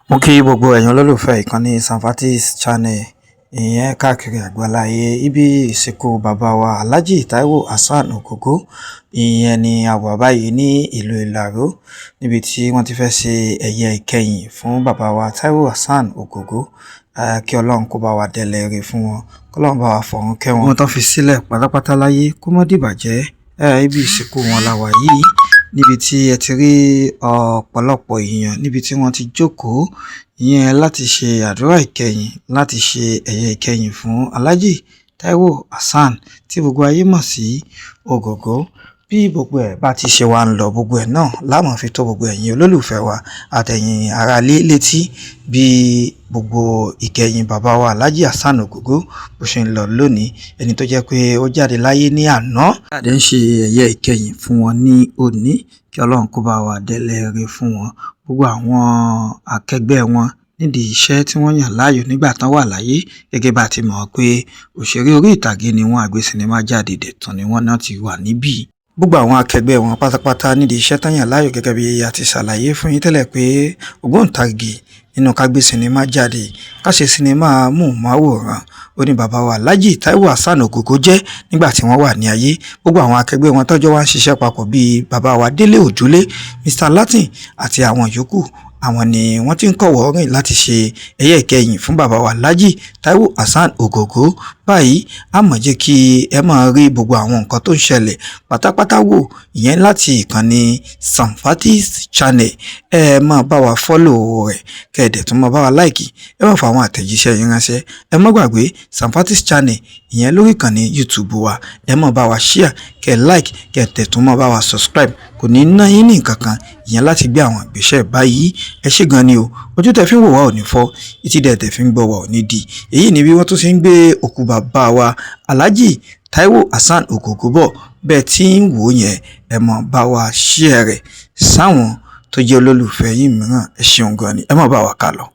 Mo kí gbogbo ẹ̀yin olólùfẹ́ ìkànnì Sanfatis Channel ìyẹn káàkiri àgbáláyé. Ibi ìsìnkú bàbá wa Alhaji Taiwo Hassan Ogogo ìyẹn ni a wà báyìí ní ìlú Ìlaro, níbi tí wọ́n ti fẹ́ ṣe ẹ̀yẹ ìkẹyìn fún bàbá wa Taiwo Hassan Ogogo. Kí Ọlọ́run kó bá wa dẹlẹ̀ rere fún wọn, kí Ọlọ́run bá wa fọ̀run kẹ́ wọn. Wọ́n tán fi sílẹ̀ pátápátá láyé kó má dìbàjẹ́. Ibi ìsìnkú wọn la wà yìí, níbi tí ẹ ti rí ọ̀pọ̀lọpọ̀ èèyàn, níbi tí wọ́n ti jókòó ìyẹn láti ṣe àdúrà ìkẹyìn, láti ṣe ẹ̀yẹ ìkẹyìn fún Alhaji Taiwo Hassan tí gbogbo ayé mọ̀ sí Ogogo. Bí gbogbo ẹ̀ bá ti ṣe wá ń lọ, gbogbo ẹ̀ náà la máa fi tó gbogbo ẹ̀yin olólùfẹ́ wa àtẹ̀yin aráalé létí bí gbogbo ìkẹyìn bàbá wa Alhaji Hassan Ogogo bó ṣe ń lọ lónìí, ẹni tó jẹ́ pé ó jáde láyé ní àná. Jáde ń ṣe ẹ̀yẹ ìkẹyìn fún wọn ní òní, kí Ọlọ́run kó bá wa délẹ̀ rere fún wọn. Gbogbo àwọn akẹgbẹ́ wọn nídìí iṣẹ́ tí wọ́n yàn láàyò nígbà tán wà láyé, gẹ́gẹ́ bá a ti mọ̀ pé òṣèré orí ìtàgé ni wọ́n, àgbé sinimá jáde dẹ̀tàn ni wọ́n náà ti wà níbí. Gbogbo àwọn akẹgbẹ́ wọn pátápátá nídìí iṣẹ́ tán yàn láàyò, gẹ́gẹ́ bí a ti ṣàlàyé fún yín tẹ́lẹ̀ pé ògbóǹtarìgì nínú ká gbé sinimá jáde, ká ṣe sinimá móhùnmáwòrán, ó ní bàbá wa Alhaji Taiwo Hassan Ogogo jẹ́ nígbà tí wọ́n wà ní ayé. Gbogbo àwọn akẹgbẹ́ wọn tọ́jọ́ wá ń ṣiṣẹ́ papọ̀ bíi bàbá wa Délé Òjúlé, Mr Latin àti àwọn yòókù, àwọn ni wọ́n ti ń kọ̀wọ́ rìn láti ṣe ẹ̀yẹ ìkẹyìn fún bàbá wa Alhaji Taiwo Hassan Ogogo. Báyìí, a mọ̀ jẹ́ kí ẹ máa rí gbogbo àwọn nǹkan tó ń ṣẹlẹ̀ pátápátá wò ìyẹn láti ìkànnì Sanfatis Channel. Ẹ máa bá wa follow rẹ̀, kẹ́ẹ̀dẹ̀ tún máa bá wa like, ẹ máa fa àwọn àtẹ̀jíṣẹ́ yín ránṣẹ́. Ẹ má gbàgbé Sanfatis Channel ìyẹn lórí ìkànnì YouTube wa. Ẹ máa bá wa share, kẹ́ like, kẹ́ tẹ̀ tún máa bá wa subscribe. Kò ní ná yín ní nǹkan kan ìyẹn láti gbé àwọn ìgbésẹ̀ báyìí. Ẹ ṣé gan ni o. Ojú tẹ fi ń wò wá ò ní fọ́, etí dẹ̀ tẹ fi ń gbọ́ wá ò ní di. Èyí ni bí wọ́n tún ṣe ń gbé òkú bàbá wa Alhaji Taiwo Hassan Ogogo bọ̀. Bẹ́ẹ̀ tí ń wò yẹn, ẹ máa bá wa share rẹ̀ sáwọn tó jẹ́ olólùfẹ́ yín mìíràn. Ẹ ṣeun gan ni, ẹ máa bá wa kà lọ.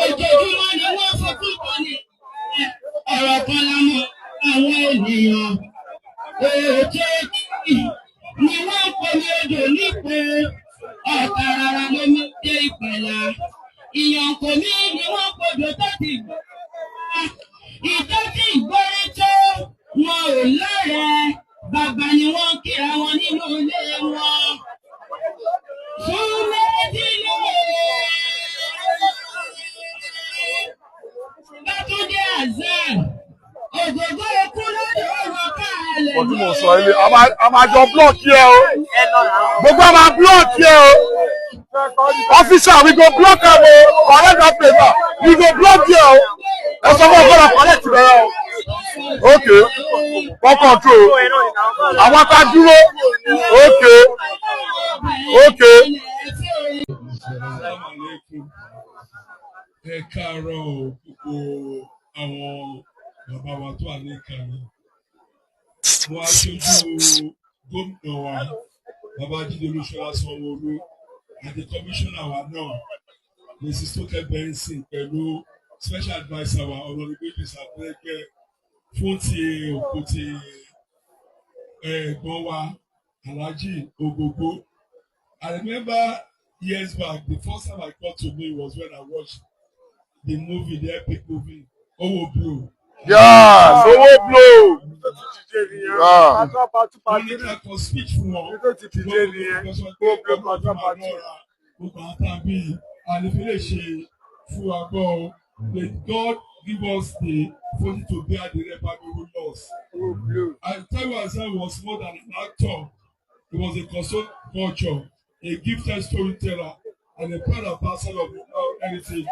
Ojoojúmọ́ ni wọ́n fojú kan ní ọ̀rọ̀ kan lámọ̀ àwọn ènìyàn. Ètò ni wọ́n ń pomi odò nípo ọ̀tàràrà lómi dé ìpẹ̀lá. Ìyànkò mi ni wọ́n podò tó ti gbó. Ìtọ́ tí ìgbórí tó wọn ò lọ́rẹ̀ẹ́. Bàbá ni wọ́n ń kíra wọn nínú ilé wọn. Fún méjì lóore. Bátúndé Hasan, Ògògó ikú lóde ọ̀rọ̀ káàlẹ̀. Mo tí mo sọ ilé, a máa jọ block yẹ o. Gbogbo a máa block yẹ o. Officer, we go block am o. Collect that paper. We go block yẹ o. Ẹ sọ fún ọgbọ́dọ̀ collect bẹ̀rẹ̀ o. Okay, wọ́n control. Àwọn ká dúró. Okay, okay. Assalamu alaikum. Ẹ káàárọ̀ o, gbogbo àwọn bàbá wa tó wà ní ìkànnì. Mo aṣojú gómìnà wa, Babájídé Olúṣọlá Sanwó-Olú, àti kọmíṣánná wa náà, Mrs. Tókẹ́ Benson, pẹ̀lú special adviser wa, Honourable Idris Abẹ́gbẹ́, fún ti òkú ti ẹ̀gbọ́n wa, Alhaji Ogogo. I remember years back, the first time I got to know it was when I watched the movie, the epic movie, Owo Blue. Yes, owó blow. Yeah. Wọ́n ní ká kọ speech fún wọn. Gbogbo àwọn tá a bí àlefi lè ṣe fún wa gbọ́ o. May God give us the fortune to bear the irreparable loss. And Taiwo Hassan was more than an actor. He was a custodian of culture, a gifted storyteller, and a proud ambassador of our heritage.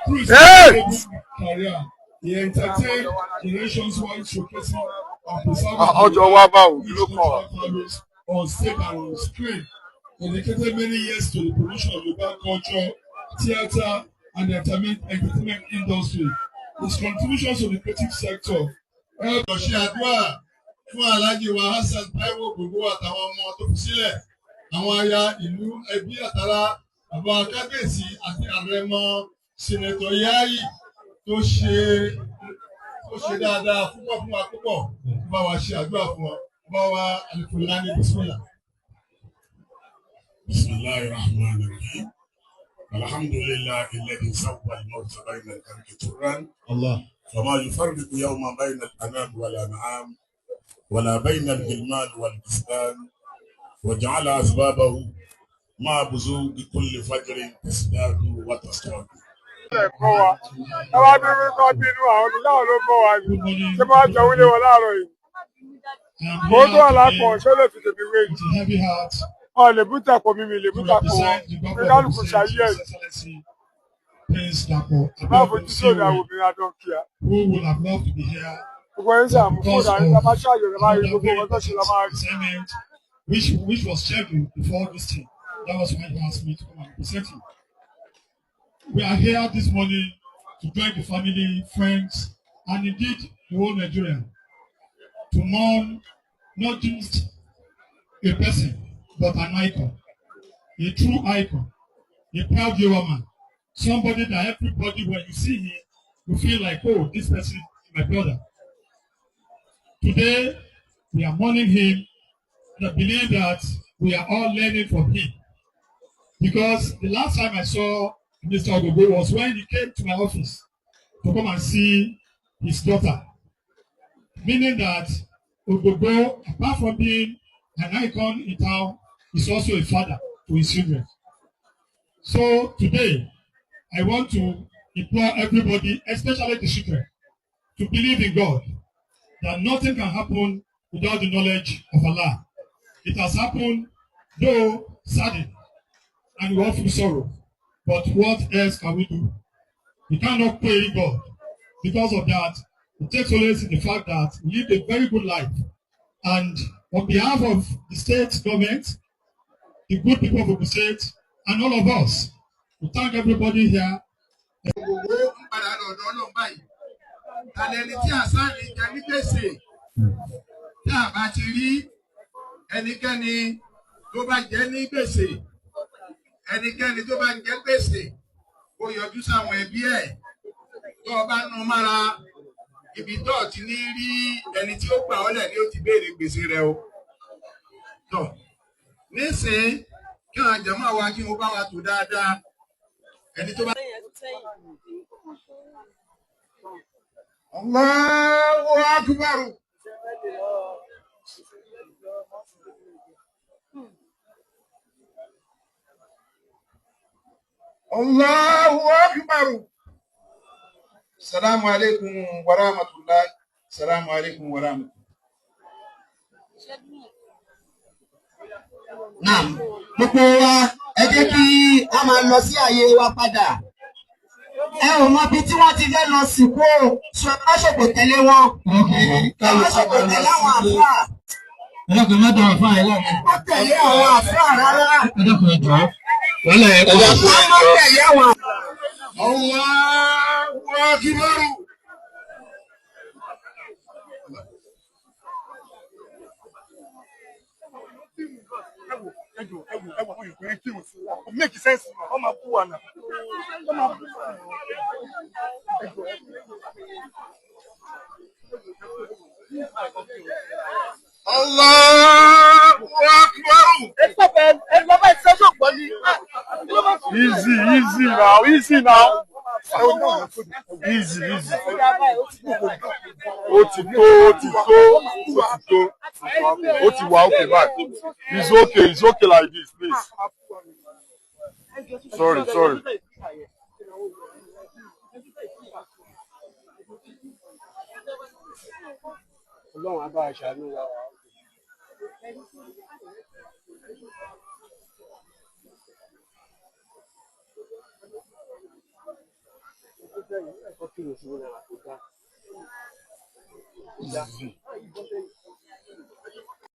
Through his Hey! incredible career, he entertained generations while showcasing and preserving Ah, ọjọ́ wa báwo kí rich ló kàn wá. cultural values on stage and on screen. Dedicated many years to the promotion of Yoruba culture, theatre, and the entertainment industry. His contributions to the creative sector helped Lọ ṣe àdúrà fún Alhaji wa Hasan Taiwo Ògògó àtàwọn ọmọ tó fi sílẹ̀, àwọn aya ìlú, ẹbí àtàrà, bàbá kábíyèsí àti àrẹ̀mọ Senator Yayi tó ṣe dáadáa púpọ̀ fún wa púpọ̀. Bá wa ṣe àdúrà fún wọn. Bá wa Alifulani, bismillah. بسم الله الرحمن الرحيم. الحمد لله الذي سوى الموت بين الخلق طرا Allah. فما يفرق يوما بين الأنام والأنعام ولا بين الغلمان والبستان، وجعل أسبابه مع بزوغ كل فجر تزداد وتزداد. Ẹ̀kọ́ wa ẹ wá bínú kọ́ bínú àwọn ọdún láwọn ló bọ̀ wá ní ṣé máa jẹ wílé wọn láàárọ̀ yìí kó tó wà lápò ṣé lè fi tèmi wé with a heavy heart wọn lè búta pọ̀ mi mi lè to búta pọ̀ wọn represent the pé governor of kálukú the ṣayé state, ẹ̀ His Excellency Prince Dapo má Abiodun fojú sóòdì àwọn Siwe, obìnrin adọ́nkíá who would have loved to be here gbogbo ẹ̀ ń sàmú because fóònù of àti tá a bá ṣàyẹ̀wò máa rí another gbogbo very nǹkan tó ṣe la important máa rí. assignment which was scheduled before this thing. That was why he asked me to come and represent him. We are here this morning to join the family, friends, and indeed the whole Nigeria to mourn not just a person, but an icon, a true icon, a proud Yoruba man, somebody that everybody, when you see him, you feel like, oh, this person is my brother. Today, we are mourning him, and I believe that we are all learning from him. Because the last time I saw Mr. Ogogo was when he came to my office to come and see his daughter. Meaning that Ogogo, apart from being an icon in town, is also a father to his children. So today, I want to implore everybody, especially the children, to believe in God, that nothing can happen without the knowledge of Allah. It has happened, though sudden, and we all feel sorrow. But what else can we do? We cannot query God. Because of that, it takes solace in the fact that we lived a very good life. And on behalf of the state government, the good people of Ogun State, and all of us, we thank everybody here. Ògògó ń padà lọ́dọ̀ Ọlọ́run báyìí. Talẹ́ni tí àsáàní jẹ ní gbèsè tá a bá ti rí ẹnikẹ́ni tó bá jẹ ní gbèsè, ẹnikẹ́ni tó bá jẹ gbèsè kó yọjú sáwọn ẹbí ẹ̀. Tó o bá nu mára ibi tó o ti ní rí ẹni tí ó gbà ọ́ lẹ̀ ni ó ti béèrè gbèsè rẹ o. Tọ̀ nísìnyí kí àwọn jàmáà wa kí wọ́n bá wa tò dáadáa ẹni tó bá. Allahu Akbar. Allahu Akbar. Salamu alaikum wa rahmatullah. Salamu alaikum wa rahmatullah. Naam, gbogbo wa, ẹ jẹ́ kí a máa lọ sí àyè wa padà. Ẹ ò mọ ibi tí wọ́n ti fẹ́ lọ sìnkú o, sọ ẹ má ṣòkò tẹ̀lé wọn. Ẹ má ṣòkò tẹ̀lé àwọn àfáà. Ẹ dákun, ẹ má dára fún àìlá mi. Má tẹ̀lé àwọn àfáà rárá. Ẹ dákun, ẹ jọ̀ọ́. Wàhálà ẹ pọ̀. Má tẹ̀lé àwọn. Allahu Akbar. Make sense, wọ́n máa bú wa náà. Wọ́n máa bú wa. Allahu Akbar. Easy, easy now, easy now. Easy, easy. Ó ti tó, ó ti tó, ó ti tó. Ó ti wà okay báyìí. It's okay, it's okay like this, please. Sorry, sorry. Ọlọ́run á bá a ṣàánú wa. sẹ́yìn, ẹ̀kọ́ kí ló ṣubú náírà kò dáa. Kò dáa. Báyìí bọ́ sẹ́yìn.